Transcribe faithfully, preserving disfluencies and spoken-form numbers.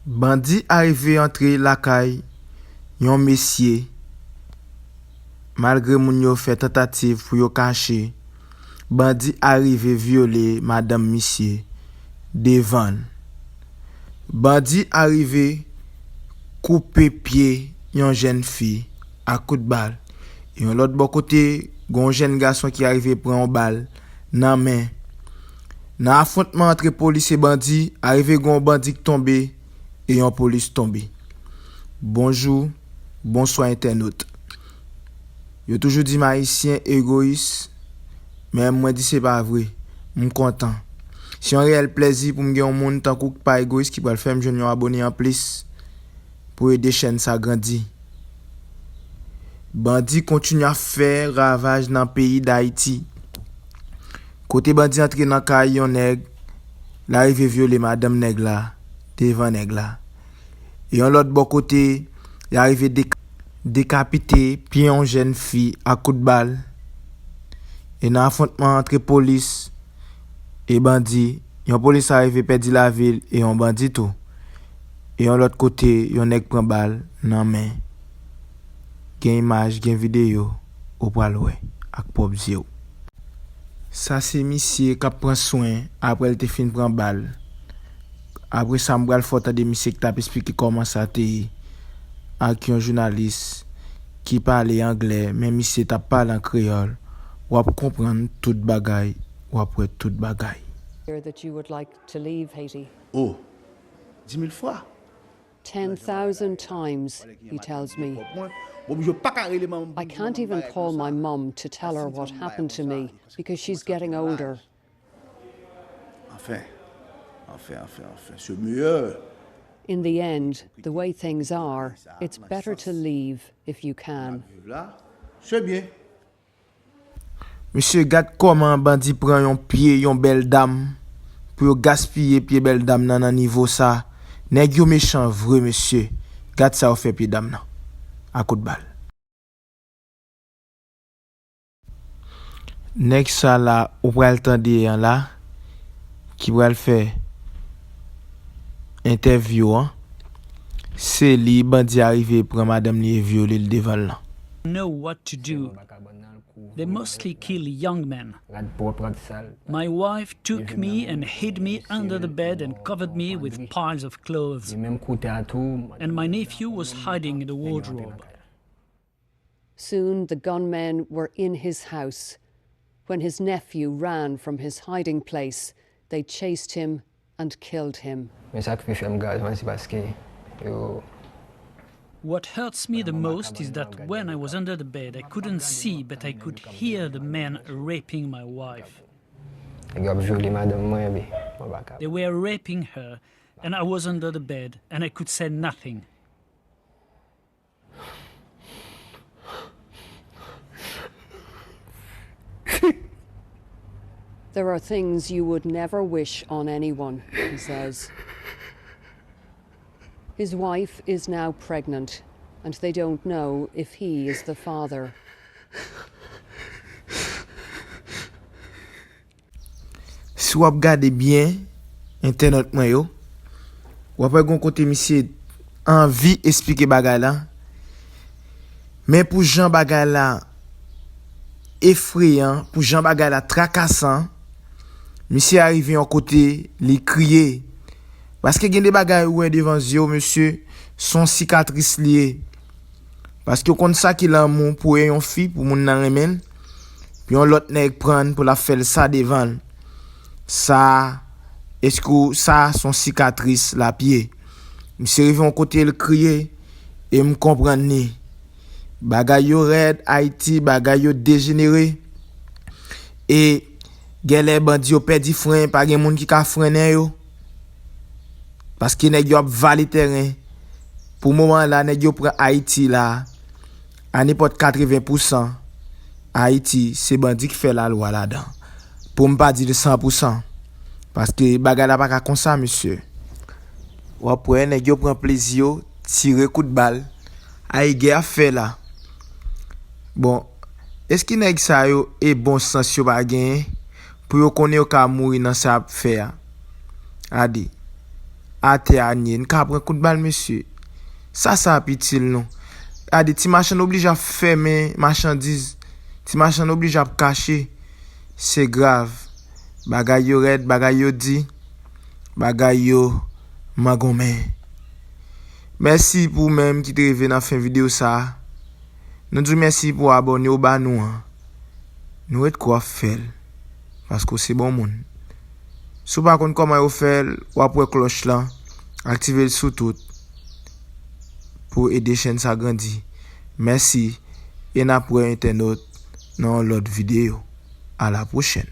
Bandi arive antre lakay yon mesye, malgre moun yo fè tantativ pou yo kache, bandi arive vyole madanm misye devan l. Bandi arive koupe pye yon jèn fi ak kout bal. Yon lòt bò kote, gen yon jèn gason ki arive pran yon bal nan men. Nan afwontman antre polis e bandi, arive gen yon bandi k tonbe e yon polis tonbe. Bonjou, bonswa entènot. Yo toujou di m Ayisyen egoyis, men mwen di se pa vre. M kontan. Se yon reyèl plèzi pou m gen yon moun tankou w k pa egoyis ki pral fè m jwenn yon abone anplis pou ede chèn sa grandi. Bandi kontinye ap fè ravaj nan peyi Dayiti. Kote bandi antre nan kay yon nèg, l arive vyole madanm nèg la devan nèg la. E yon lòt bò kote, y arive dek-, dekapite pye yon jèn fi ak kout bal. E nan afwontman antre polis e bandi, yon polis arive pèdi lavi l e yon bandi tou. E yon lòt kote, yon nèg pran bal nan men. Gen imaj, gen videyo, ou pral wè ak pwòp zye w. Sa se misye k ap pran swen apre l te fin pran bal. Apre sa, m pral fè w tande misye ki t ap esplike kòman sa te ye ak yon jounalis ki pale anglè, men misye t ap pale an kreyòl. W ap konprann tout bagay, w ap wè tout bagay. Hear that you would like to leave Haiti. Oh, dix mille fois. Ten thousand times, he tells me. Bon, yo pa ka rele manman I can't even call my mum to tell her what happened to me because she's getting older. Enfin, enfin, enfin, enfin, c'est mieux. In the end, the way things are, it's better to leave if you can. Viv la, c'est bien. Mesye, gad kòman bandi pran yon pye yon bèl dam pou yo gaspiye pye bèl dam nan nan nivo sa. Nèg yo mechan vre, mesye. Gad sa yo fè pye dam nan. A kout bal. Nèg sa la ou pral tande an la, ki pral fè entèvyou an, se li bandi a rive pran madanm li e vyole l devan l lan. Know what to do. They mostly kill young men. Rad pwòp, rad sal. My wife took me and hid me under the bed and covered me with piles of clothes. Li menm kote a tou. And my nephew was hiding in the wardrobe. Soon the gunmen were in his house. When his nephew ran from his hiding place, they chased him and killed him. Men sa k pi fè m gazman se paske yo. What hurts me the most is that when I was under the bed, I couldn't see, but I could hear the men raping my wife. Nèg yo ap vyole madanm mwen, epi mwen pa ka. They were raping her, and I was under the bed, and I could say nothing. There are things you would never wish on anyone, he says. His wife is now pregnant, and they don't know if he is the father. Si w ap gade byen, entènot mwen yo, w ap wè gon kote misye anvi esplike bagay la. Men pou jan bagay la efreyan, pou jan bagay la trakasan, misye a rive yon kote, li kriye. Paske gen de bagay ou wè devan zye w, mesye, se yon sikatris li ye. Paske w konn sa ki lanmou pou e yon fi, pou moun nan renmen l, pou yon lòt nèg pran l pou l ap fè l sa devan l. Sa, èske w, sa se yon sikatris l ap ye? Misye rive yon kote l kriye, e m konprann li. Bagay yo rèd Ayiti, bagay yo dejenere. E genlè bandi yo pèdi fren, pa gen moun ki ka frennen yo. Paske nèg yo ap vale tèren. Pou moman la, nèg yo pran Ayiti la, a nenpòt katreven pousan, Ayiti, se bandi ki fè lalwa ladan. Pou m pa di l san pousan. Paske bagay la pa ka konsa, mesye. W ap wè, nèg yo pran plezi yo, tire kout bal. Ay, gè ap fè la. Bon, èske nèg sa yo e bon sans yo pa genyen pou yo konnen yo ka mouri nan sa y ap fè a? Gade. atè a nye. N ka pran kout bal, mesye. Sa, sa ap itil nou. Gade, ti machann oblije ap fèmen machandiz. Ti machann oblije ap kache. Se grav. Bagay yo rèd, bagay yo di. Bagay yo mangonmen. Mèsi pou ou menm ki te rive nan fen videyo sa a. Nou di w mèsi pou abòne w ba nou an. Nou ret kwè w ap fè l, paske w se bon moun. Si w pa konn kòman yo fè l, w ap wè klòch lan, aktive l sou tout pou ede chèn sa grandi. Mèsi, e n ap wè entènot nan yon lòt videyo. A la pwochèn.